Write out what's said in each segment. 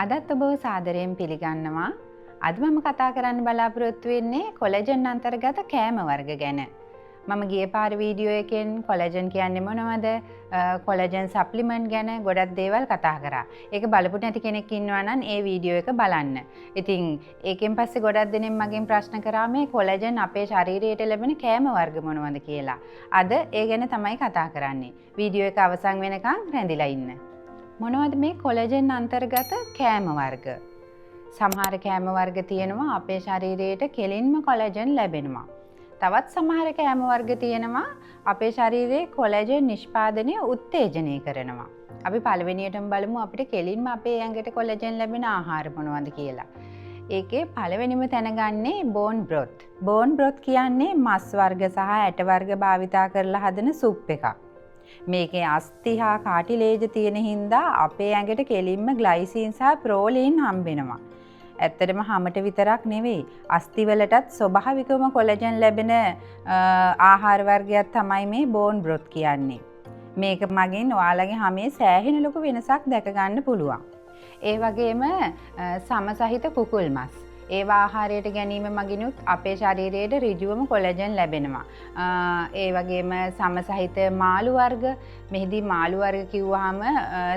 අදත් ඔබව සාදරයෙන් පිළිගන්නවා. අද මම කතා කරන්න බලාපොරොත්තු වෙන්නේ කොලජන් අන්තර්ගත කෑම වර්ග ගැන. මම ගිය පාර වීඩියෝ එකෙන් කොලජන් කියන්නේ මොනවද, කොලජන් සප්ලිමන්ට් ගැන ගොඩක් දේවල් කතා කරා. ඒක බලපු නැති කෙනෙක් ඉන්නවා නම් ඒ වීඩියෝ එක බලන්න. ඉතින් ඒකෙන් පස්සේ ගොඩක් දෙනෙක් මගෙන් ප්‍රශ්න කරා මේ කොලජන් අපේ ශරීරයට ලැබෙන කෑම වර්ග මොනවද කියලා. අද ඒ ගැන තමයි කතා කරන්නේ. වීඩියෝ එක අවසන් වෙනකන් රැඳිලා ඉන්න. මොනවද මේ කොලජන් අන්තර්ගත කෑම වර්ග? සමහර කෑම වර්ග තියෙනවා අපේ ශරීරයට කෙලින්ම කොලජන් ලැබෙනවා. තවත් සමහර කෑම වර්ග තියෙනවා අපේ ශරීරයේ කොලජන් නිෂ්පාදනය උත්තේජනය කරනවා. අපි පළවෙනියටම බලමු අපිට කෙලින්ම අපේ ඇඟට කොලජන් ලැබෙන ආහාර මොනවද කියලා. ඒකේ පළවෙනිම තැන ගන්නේ බෝන් බ්‍රොත්. බෝන් බ්‍රොත් කියන්නේ මස් වර්ග සහ ඇට වර්ග භාවිතා කරලා හදන සුප් එකක්. මේකේ අස්ථි හා කාටිලේජ තියෙන හින්දා අපේ ඇඟට කෙලින්ම ග්ලයිසින් සහ ප්‍රෝලීන් හම්බෙනවා. ඇත්තටම හමට විතරක් නෙවෙයි, අස්ථි වලටත් ස්වභාවිකවම කොලජන් ලැබෙන ආහාර වර්ගයක් තමයි මේ බෝන් බ්‍රොත් කියන්නේ. මේක මගින් ඔයාලගේ හමේ සෑහෙන ලොකු වෙනසක් දැක ගන්න පුළුවන්. ඒ වගේම සම සහිත කුකුල් මස්. ඒවා ආහාරයට ගැනීම මගිනුත් අපේ ශරීරයට ඍජුවම කොලජන් ලැබෙනවා. ඒ වගේම සම සහිත මාළු වර්ග. මෙහිදී මාළු වර්ග කිව්වහම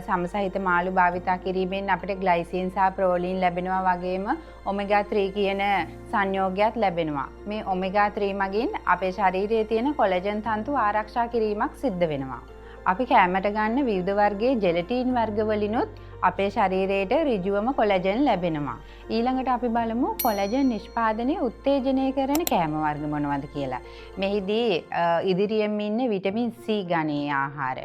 සම සහිත මාළු භාවිතා කිරීමෙන් අපිට ග්ලයිසින් සහ ප්‍රෝලීන් ලැබෙනවා වගේම ඔමෙගා 3 කියන සංයෝගයත් ලැබෙනවා. මේ ඔමෙගා 3 මගින් අපේ ශරීරයේ තියෙන කොලජන් තන්තු ආරක්ෂා කිරීමක් සිද්ධ වෙනවා. අපි කෑමට ගන්න විවිධ වර්ගයේ ජෙලටීන් වර්ග වලිනුත් අපේ ශරීරයට ඍජුවම කොලජන් ලැබෙනවා. ඊළඟට අපි බලමු කොලජන් නිෂ්පාදනය උත්තේජනය කරන කෑම වර්ග මොනවද කියලා. මෙහිදී ඉදිරියෙන් ඉන්නේ විටමින් C ගණයේ ආහාර.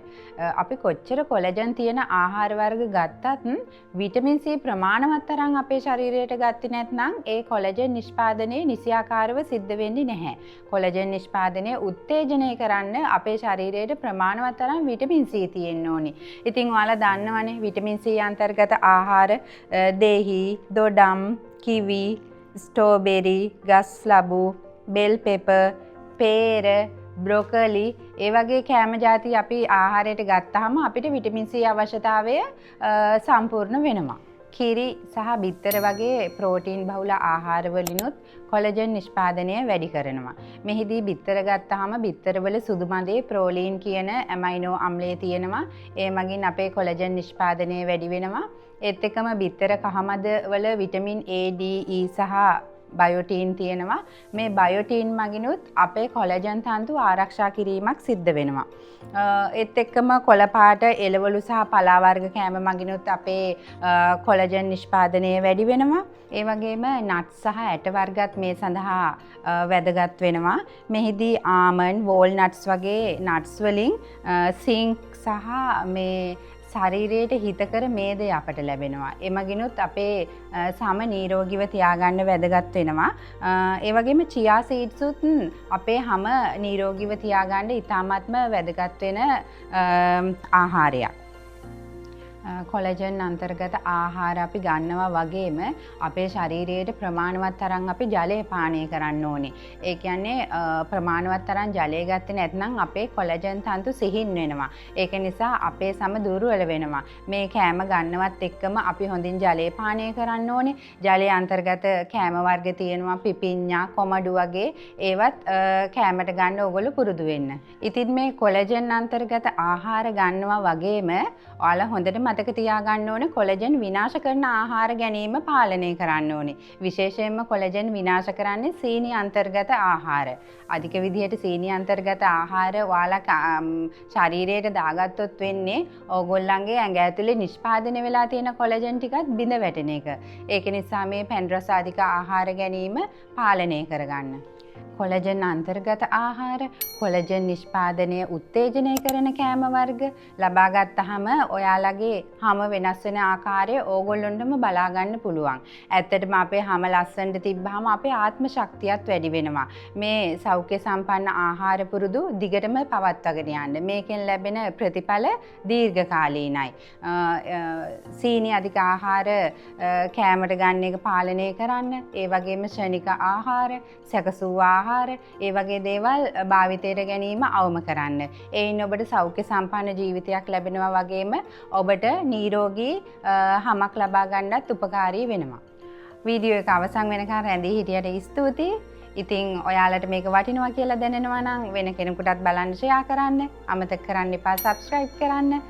අපි කොච්චර කොලජන් තියෙන ආහාර වර්ග ගත්තත් විටමින් C ප්‍රමාණවත් තරම් අපේ ශරීරයට ගත්තේ නැත්නම් ඒ කොලජන් නිෂ්පාදනය නිසියාකාරව සිද්ධ වෙන්නේ නැහැ. කොලජන් නිෂ්පාදනය උත්තේජනය කරන්න අපේ ශරීරයට ප්‍රමාණවත් තරම් විටමින් C තියෙන්න ඕනි. ඉතින් ඔයාලා දන්නවනේ විටමින් C අන්තර්ගත ආහාර දෙහි, දොඩම්, කිවි, ස්ට්‍රෝබෙරි, ගස් ලබු, බෙල් පෙපර්, පේර, බ්‍රොකලි ඒ වගේ කෑම ජාති අපි ආහාරයට ගත්තාම අපිට විටමින් C අවශ්‍යතාවය සම්පූර්ණ වෙනවා. කිරි සහ බිත්තර වගේ ප්‍රෝටීන් බහුල ආහාර වලිනුත් කොලජන් නිෂ්පාදනය වැඩි කරනවා. මෙහිදී බිත්තර ගත්තාම බිත්තරවල සුදු මදේ ප්‍රෝලීන් කියන ඇමයිනෝ අම්ලය තියෙනවා. ඒ මගින් අපේ කොලජන් නිෂ්පාදනය වැඩි වෙනවා. ඒත් එක්කම බිත්තර කහමද වල විටමින් A, D, E සහ බයෝටීන් තියෙනවා. මේ බයෝටීන් මගිනුත් අපේ කොලජන් තන්තු ආරක්ෂා කිරීමක් සිද්ධ වෙනවා. ඒත් එක්කම කොළ පාට එළවලු සහ පලා වර්ග කෑම මගිනුත් අපේ කොලජන් නිෂ්පාදනය වැඩි වෙනවා. ඒ වගේම නට් සහ ඇට වර්ගත් මේ සඳහා වැදගත් වෙනවා. මෙහිදී ආමන්ඩ්, වෝල්නට්ස් වගේ නට්ස් වලින් සිංක් සහ මේ ශරීරයට හිතකර මේදය අපට ලැබෙනවා. එමගිනුත් අපේ සම නිරෝගීව තියාගන්න වැදගත් වෙනවා. ඒ වගේම චියා සීඩ්ස් උත් අපේ හැම නිරෝගීව තියාගන්න ඉතාමත්ම වැදගත් වෙන ආහාරයක්. කොලජන් අන්තර්ගත ආහාර අපි ගන්නවා වගේම අපේ ශරීරයට ප්‍රමාණවත් තරම් අපි ජලය පානය කරන්න ඕනේ. ඒ කියන්නේ ප්‍රමාණවත් තරම් ජලය ගත්තේ නැත්නම් අපේ කොලජන් තන්තු සිහින් වෙනවා. ඒක නිසා අපේ සම දුර්වල වෙනවා. මේ කෑම ගන්නවත් එක්කම අපි හොඳින් ජලය පානය කරන්න ඕනේ. ජලය අන්තර්ගත කෑම වර්ග තියෙනවා පිපිඤ්ඤා, කොමඩු වගේ ඒවත් කෑමට ගන්න ඕගොල්ලෝ පුරුදු වෙන්න. ඉතින් මේ කොලජන් අන්තර්ගත ආහාර ගන්නවා වගේම ඔයාලා හොඳට මතක තියාගන්න ඕනේ කොලජන් විනාශ කරන ආහාර ගැනීම පාලනය කරන්න ඕනේ. විශේෂයෙන්ම කොලජන් විනාශ කරන්නේ සීනි අන්තර්ගත ආහාර. අධික විදිහට සීනි අන්තර්ගත ආහාර ඔයාලා ශරීරයට දාගත්තොත් වෙන්නේ ඕගොල්ලන්ගේ ඇඟ ඇතුලේ නිෂ්පාදනය වෙලා තියෙන කොලජන් ටිකත් බිඳ වැටෙන එක. ඒක නිසා මේ පැන් රස අධික ආහාර ගැනීම පාලනය කරගන්න. කොලජන් අන්තර්ගත ආහාර, කොලජන් නිෂ්පාදනය උත්තේජනය කරන කෑම වර්ග ලබා ගත්තහම ඔයාලගේ හම වෙනස් වෙන ආකාරය ඕගොල්ලොන්ටම බලා ගන්න පුළුවන්. ඇත්තටම අපේ හම ලස්සනට තිබ්බහම අපේ ආත්ම ශක්තියත් වැඩි වෙනවා. මේ සෞඛ්‍ය සම්පන්න ආහාර පුරුදු දිගටම පවත්වාගෙන යන්න. මේකෙන් ලැබෙන ප්‍රතිඵල දීර්ඝකාලීනයි. සීනි අධික ආහාර කෑමට ගන්න එක පාලනය කරන්න. ඒ වගේම ක්ෂණික ආහාර, සැකසූ ආහාර ආහාර, ඒ වගේ දේවල් භාවිතයට ගැනීම අවම කරන්න. එයින් ඔබට සෞඛ්‍ය සම්පන්න ජීවිතයක් ලැබෙනවා වගේම ඔබට නිරෝගී හමක් ලබා ගන්නත් උපකාරී වෙනවා. වීඩියෝ එක අවසන් වෙනකන් රැඳී හිටියට ස්තුතියි. ඉතින් ඔයාලට මේක වටිනවා කියලා දැනෙනවා නම් වෙන කෙනෙකුටත් බලන්න ෂෙයා කරන්න. අමතක කරන්න එපා සබ්ස්ක්‍රයිබ් කරන්න.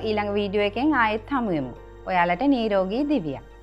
ඊළඟ වීඩියෝ එකෙන් ආයෙත් හමු වෙමු. ඔයාලට නිරෝගී දිවියක්.